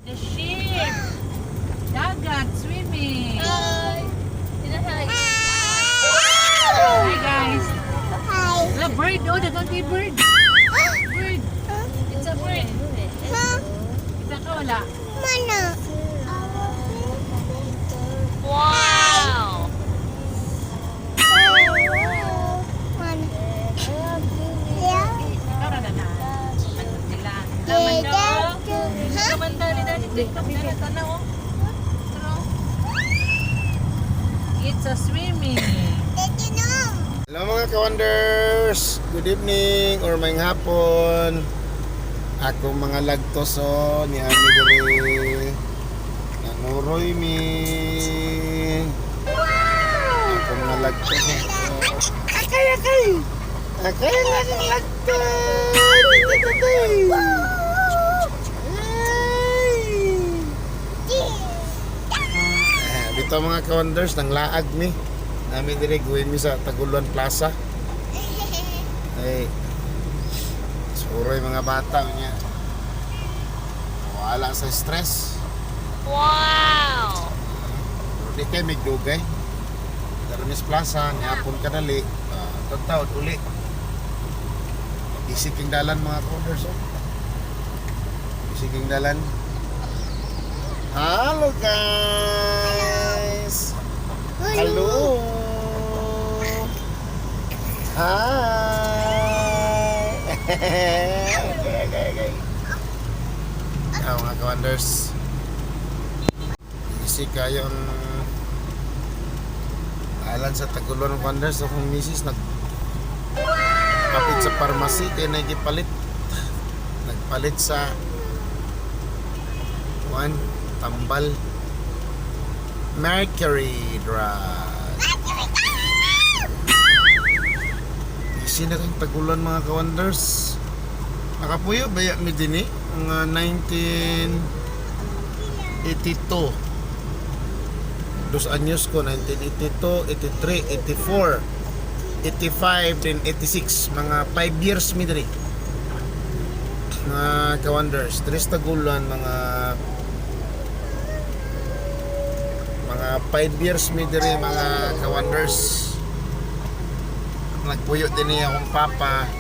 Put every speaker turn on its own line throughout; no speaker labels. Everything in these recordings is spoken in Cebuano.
The ship. Dagat, swimming.
Hi. Sino hi?
Hi, guys.
Hi.
The bird. Oh, the donkey bird. Bird. It's a bird. Kita ka wala?
Mana?
Wow!
Mana? Yeah.
Ikaw na na. Ano sila? Laman daw. Kamanta ni Daddy TikTok na tanaw. Oh. Pero, it's a swimming.
Hello, mga ka-wonders! Good evening or may hapon. Ako mga lagtos oh, ni Ami diri. Nanuroy mi. Ako mga lagtos oh. Akay, akay! Akay lang ang lagtos! Tatay! Ay! Dito, mga ka-wonders, nang laag mi. Nami dire guwin mi sa Taguluan Plaza. Ay, suroy mga bata niya. Wala sa stress.
Wow!
Pero di kay migdugay. Darmis Plaza, niapon ka dali. Tagtaod uli. Isip king dalan, mga ka-wonders. Oh. Isip king dalan. Hello, guys! Hello! Hi! Okay. Ah, mga ka-wonders. Busy kayo ang alan sa Taguluan ng Wonders. Akong misis nag kapit sa pharmacy kaya nagipalit. Nagpalit sa one tambal Mercury Drug. Busy na kang tagulan, mga ka-wonders. Nakapuyo ba ya mi dinhi? Mga 1982. 2 anyos ko, 1982, 83, 84, 85, then 86. Mga 5 years mi diri. Mga ka-wonders, tres tagulan, mga 5 years mi diri, mga ka-wonders. Nagpuyo din niya akong papa.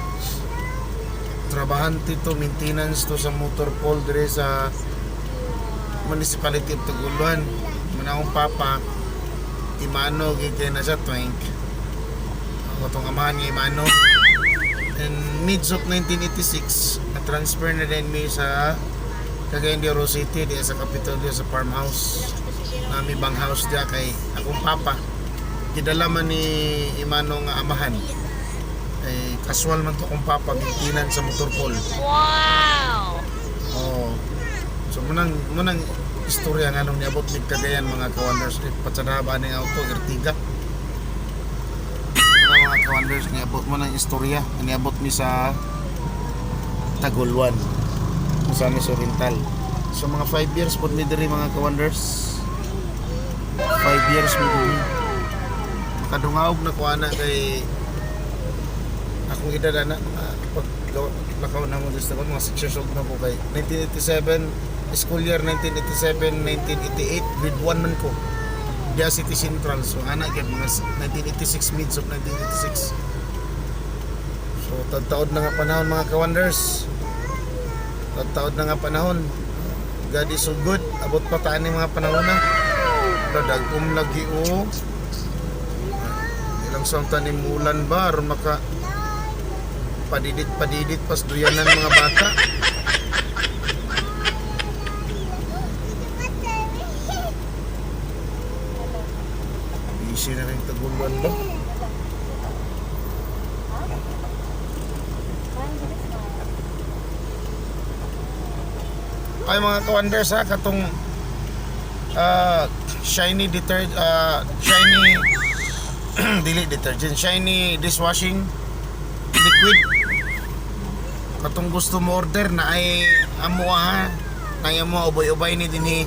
Trabahante to, maintenance to sa motor pole diri sa Municipality of Taguluan. Muna akong papa, Imano, gigay na siya, twink. Ako itong amahan nga Imano. And mids of 1986, na-transfer na din mi sa Cagayan de Oro City, di sa Capitolio, sa farmhouse. Nami bang house diya kay akong papa. Gidala man ni Imano nga amahan. Eh, casual man to akong papa, maintenance sa motor pole.
Wow!
Oo. So munang munang istorya nga nung niabot mig Cagayan, mga ka-wonders, eh, patsada ba ning auto Ertiga. Mga ka-wonders, niabot mo ng istorya, niabot mi sa Taguluan. Misamis Oriental. So mga 5 years pod mi diri, mga ka-wonders. 5 years mi diri. Kadungawog na ko ana kay akong edad ana mga pag lakaw na mo gusto ko mga 6 years old na ko kay 1987, school year 1987 1988, grade 1 man ko diya City Central. So ana gyud mga 1986, mids of 1986. So tagtaod na nga panahon, mga ka-wonders, tagtaod na nga panahon. God is so good, abot pa taan ni mga panahon na dadagom lagi o ilang samtan ni mulan ba aron maka padidit padidit pas duyanan mga bata. Busy na rin Taguluan ba. Ay, mga ka-wonders ha, katong shiny detergent, shiny dili detergent, shiny dishwashing liquid, katong gusto mo order na ay amo ha, na ay amo ubay-ubay ni dinhi.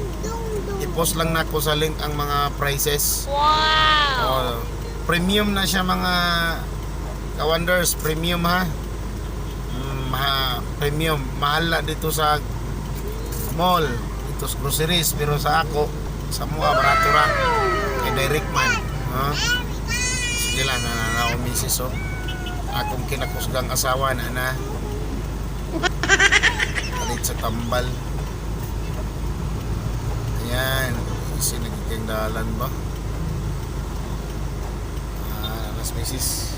I-post lang nako sa link ang mga prices.
Wow!
Oh, premium na siya, mga ka-wonders, premium ha. Ha, premium, mahal na dito sa mall. Dito Dito sa groceries, pero sa ako, sa mua, barato ra. Kay direct man. Ha? Sige lang, na na ako misis, oh. Akong kinakusgang asawa na na. Palit sa tambal. Ayan. Kasi nagiging dalan ba? Ah, alas misis.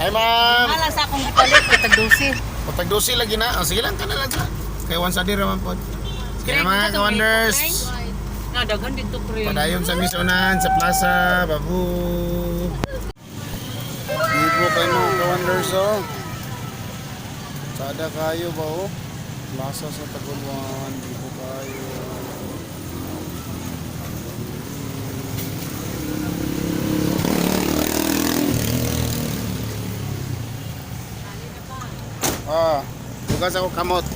Hi, ma'am!
Alang sa akong gipalit katag 12.
Patag 12 lagi na. Oh, sige lang, kana lang sa. Kay once a day raman pod. Sige na mga ka-wonders.
Nga daghan dito pre.
Padayon sa misunan sa plaza. Babu. Bibo kayo mga ka-wonders oh. Sada kayo ba oh? Plaza sa Taguluan. Bibo kayo. Ah, bukas ako kamot.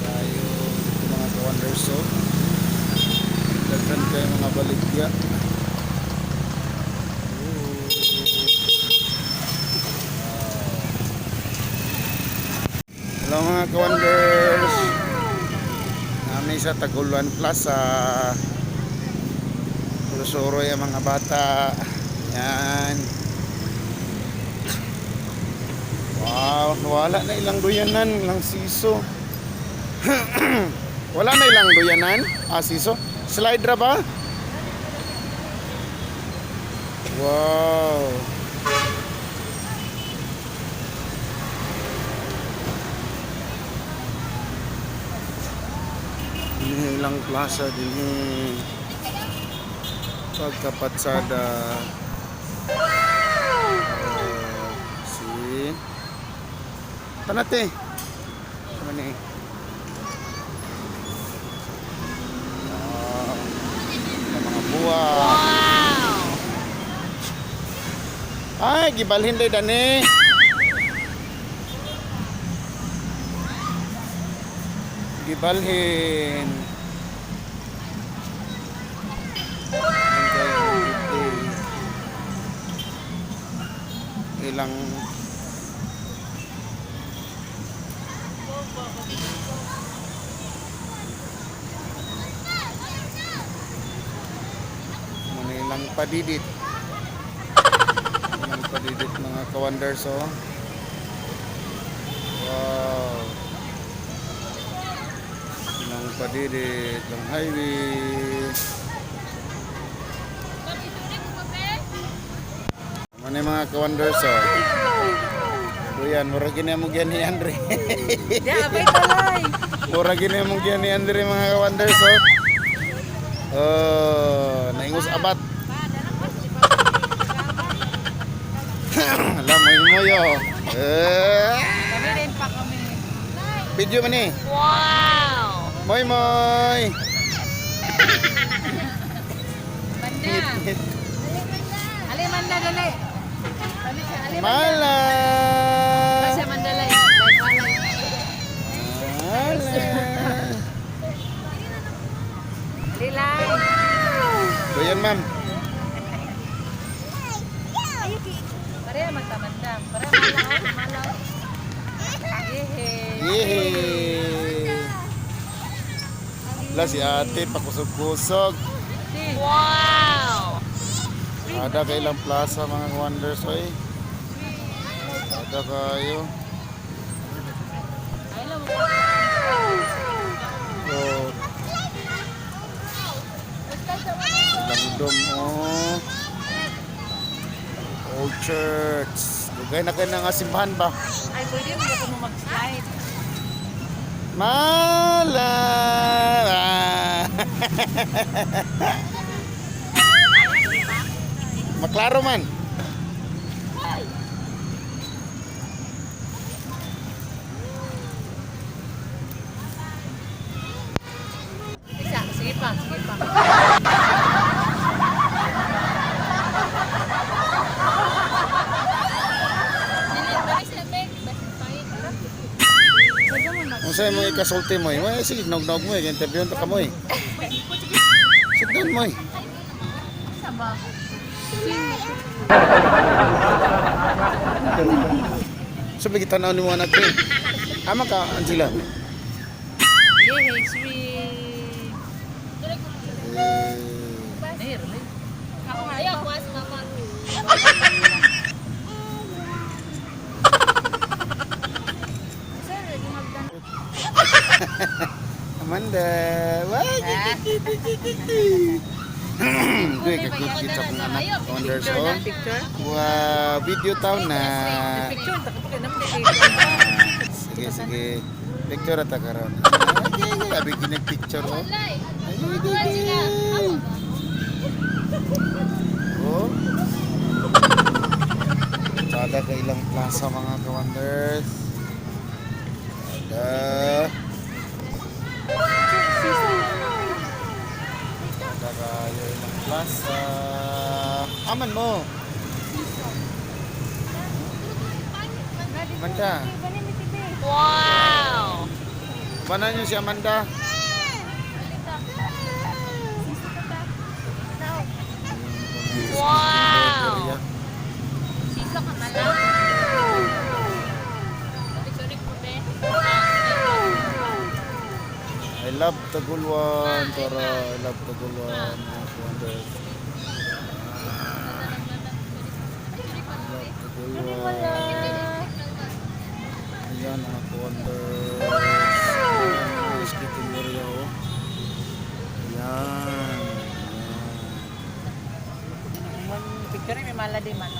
Tayo dito mga ka-wonders so. Daghan kayo mga baligya. Hello mga ka-wonders. Nami sa Taguluan Plaza. Surusuroy ang mga bata. Yan. Wow, wala na ilang duyanan, ilang siso. Wala na ilang duyanan? Ah, siso? Slide ra ba? Wow. Dinhi ilang plaza dinhi. Pagkapatsada. Oh, see? Tanate. Ano ni? Ah, ang mga buwa.
Wow!
Ay, gibalhin day dani. Gibalhin. Ayan kayo, birthday. Ilang Manilang padidit. Ilang padidit mga ka-wonders oh. Wow. Ilang padidit, ilang highway. Muna mga ka-wonders oh. Duyan, mura gina mo ni Andre.
Di abay talay.
Mura gina mo ni Andre mga ka-wonders oh. Oh, naingos abat. Alam mo mo yo. Eh,
Kami rin pa kami.
video man eh.
Wow!
Moy moy.
Banda. Ali manda dali. Dali siya, ali manda.
Mala.
Kasi mandalay. Walay.
Mala.
Lilay.
Doyan ma'am.
Pareha magtamanda. Pareha malaw, malaw. Yehe.
Yehey. La si ate pakusog-kusog.
Wow!
Ada kay ilang plaza mga wonders oy. Ada kayo.
Ay, lang.
Oh. Ilang dom oh. Old church. Dugay na kayo ng simbahan ba?
Ay, pwede mo ko mo mag-slide.
Mala. Maklaro man.
Isa, sige pa, sige pa.
Kung sa'yo mo ikasulti mo, eh, sige, nog-nog mo, eh, interview ka mo eh. Sit down mo eh.
Sa ba?
So, bigit tanaw ni mo anak ko eh. Ama ka, Angela.
Yay, sweet.
Eh,
Ay, really?
Ayaw, kuha sa mama.
Amanda. Wah, Duy, kagut kita kong anak. Wonders, oh.
Picture?
Wow, video town na.
Picture, takot ka naman.
Sige, sige. Picture ata karon. Ay, ay, ay, abi ginag picture oh. Ay, ay, ay, ay. Oh. Sada ka ilang plaza, mga ka-wonders. Sada. Sada kayo ilang plaza. Aman mo. Amanda.
Wow!
Paano niyo si Amanda?
Wow!
Siso ka mala.
I love Tagulwan, Tara. I love Tagulwan, mga ka-wonders. I love Tagulwan. Ayan, mga ka-wonders. Ayan, skating area, oh. Ayan. Ayan.
Picture may mala di man.